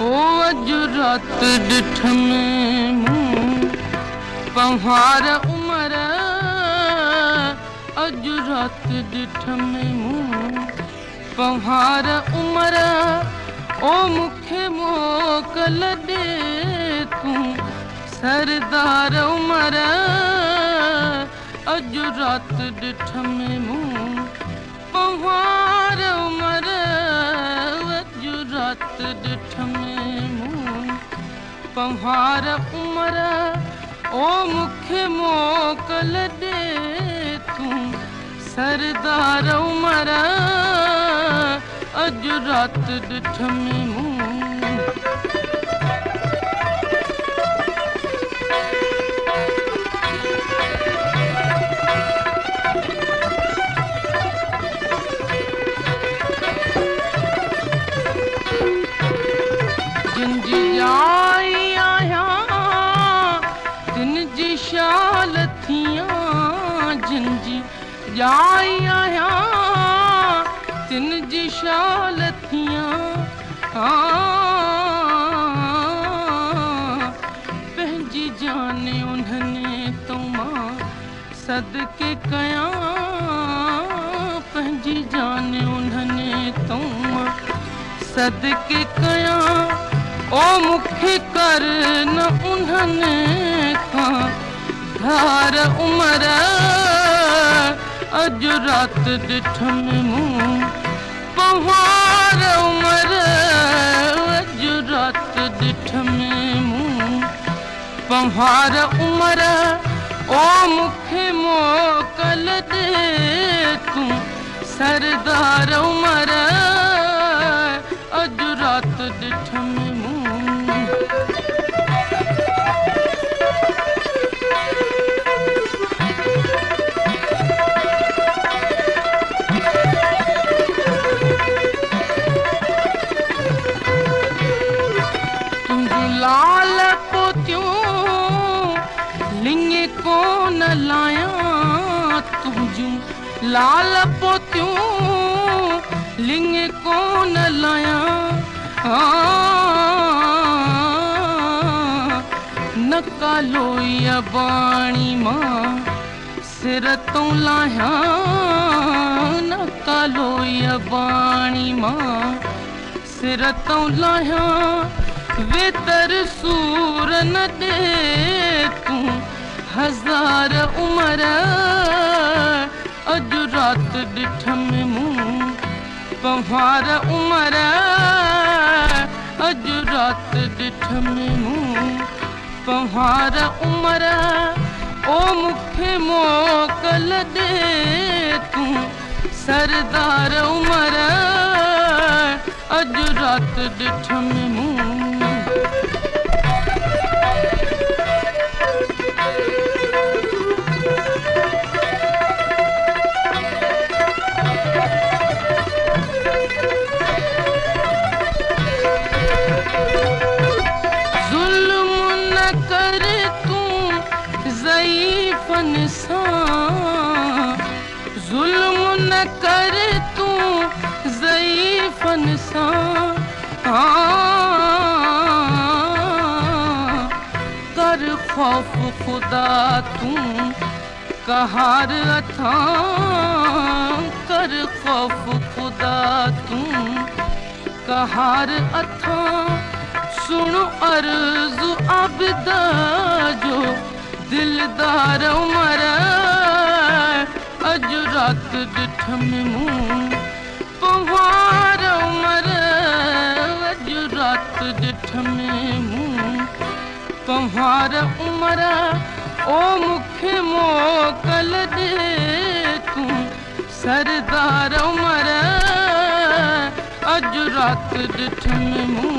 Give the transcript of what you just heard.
ओ अॼु राति ॾिठमि मूं पंवार उमर, अॼु राति ॾिठमि मूं पंवार उमर, ओ मूंखे मोकल ॾे तूं सरदार उमर, अॼु राति ॾिठमि मूं पंवार उमर, अॼु राति ॾिठमि मूं पंवार उमर, ओ मूंखे मोकल ॾे तूं सरदार उमर, अॼु राति ॾिठमि मूं। जिन जी ॼाई आहियां तिन जी शाल थियां, जिन जी ॼाई आहियां तिन जी शाल थियां, पंहिंजी जान उन्हनि तो मां सदके कयां, पंहिंजी जान उन्हनि तो मां सदके कयां, ओ मूंखे कर न उन्हनि खां धार उमर, अॼु राति ॾिठमि मूं पंवार उमर, अॼु राति ॾिठमि मूं पंवार उमर, ओ मूंखे मोकल ॾे तूं सरदार उमर, अॼु राति ॾिठमि मूं। तुंहिंजूं लाल पोतियूं लिंगे कोन लायां, तुंहिंजूं लाल पोतियूं लिंगे कोन लायां, न कालो अबाणी मां सिर तो लायां, न कालो अबाणी मां सिर तो लायां, वेतर सूर न ॾे तूं हज़ार उमर, अॼु राति ॾिठमि मूं पंवार उमर, अॼु राति ॾिठमि मूं पंवार उमर, ओ मूंखे मोकल ॾे तूं सरदार उमर, अॼु राति ॾिठमि मूं। ज़ुल्म न कर तूं ज़ईफ़नि सां, ज़ुल्म न कर तूं ज़ईफ़नि सां, कर ख़ौफ़ ख़ुदा तूं कहार अथां, कर ख़ौफ़ ख़ुदा तूं कहार अथां, सुण अर्ज़ आबिदा जो दिलदार उमर, अॼु राति ॾिठमि मूं पंवार उमर, अॼु राति ॾिठमि मूं पंवार उमर, ओ मूंखे मोकल ॾे तूं सरदार उमर, अॼु राति ॾिठमि मूं।